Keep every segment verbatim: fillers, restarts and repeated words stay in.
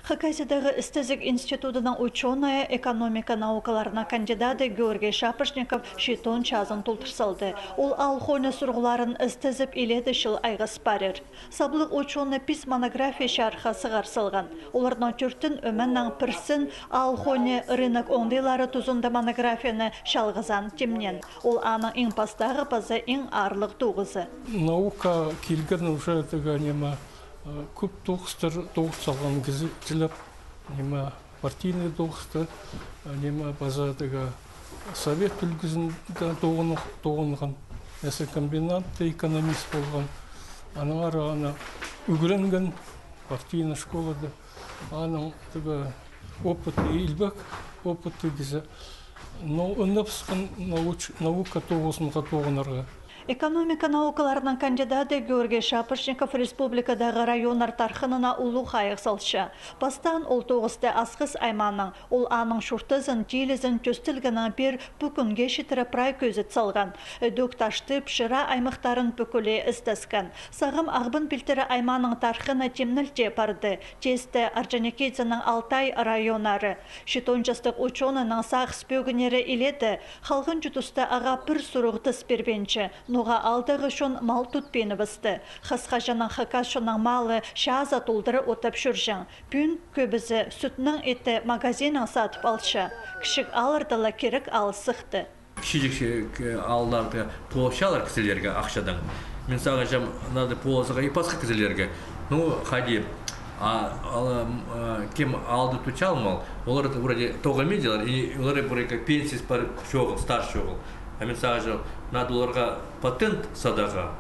Хакасиядағы істезіг институдының учёнайы, экономика наукаларының кандидаты Георгий Шапошников читон чазын толдыр салды. Ол аал хонии сурығларын істезіп иледе чыл айғас парир. Саблығ учёный пис монография чарыхха сығар салған. Оларның тӧртін, ӧменең пірсін, аал хонии рынок оңдайлары тузында монографияны чалғызаан тимнеен. Ол аның иң пастағы паза иң аарлығ тоғызы. Наука килген уже тігі, ниме, э, кӧп тоғыстар тоғыс салған кізі тілеп, ниме, партийный тоғысты, э, ниме, паза тігі совет ӱлгӱзінде тоғын-, тоғынған, мясокомбинатта экономист полған. Аннаңар аны ӱгренген партийный школада. Аның тігі опыты илбек, опыты кізі. Но ынапсхан науч-, наука тоғызынға тоғынарға. Экономика наукаларының кандидаты Георгий Шапошников республикадағы районнар тархынына улуғ хайығ салча. Пастаан ол тоғысты Асхыс аймааның, ол аның чуртазын, тилізін тӧстелгеннең пеер пу кӱнге читіре прай кӧзіт салған. Ідӧк, Таштып, Шира аймахтарын пӱкӱле істескен. Сағам Ағбан пилтірі аймааның тархыны тимнелте парды. Тесте Орджоникидзенің Алтай районнары. Читон частығ учёнайның сағыс пӧгіннері иледе. Халған чуртаста ағаа пір сурығ тыс пирбинче: ноға аалдағы чон мал тутпиныбысты? Хысхаҷаның хакас чонның малы чазы толдыра оттап чӧрҷең. Пӱӱн кӧбізі сӱтнең итті магазиннаң сатып алча. Кічіг аалларда ла кирек аал сыхты. Кічіҷек, э, аалларда тоғынчалар кізілерге ахчадаң. Мин сағынчам, надо позыға и пасха кізілерге. Ну, хайди, а, ал, м, а, кем аалда тутча мал, олар вроде тоғынминчалар, и олар вроде как пенсиясы пар чоғыл, стаж чоғыл. А мин сағынчам, надо оларға патент садарға.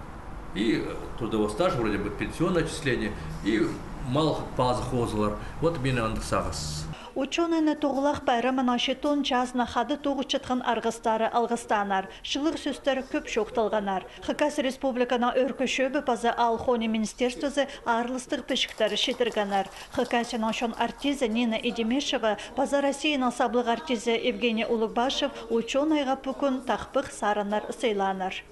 И трудовой стаж, вроде бы пенсионное отчисление, и мал пазы хозылар. Вот минің андағ сағыс. Учёнайны Тоғлах пайрамынаң, читон чазынаң хада тоғынчатхан арғыстары алғыстааннар, чылығ сӧстер кӧп чоохталғаннар. Хакас Республиканың Ӧӧркі чӧбі паза аал хонии министерствозы аарластығ пічіктер читіргеннер. Хакасияның чон артизі Нина Идимешева паза Россияның саблығ артизі Евгений Улугбашев учёнайға пу кӱн тахпах сарыннар сыйлааннар.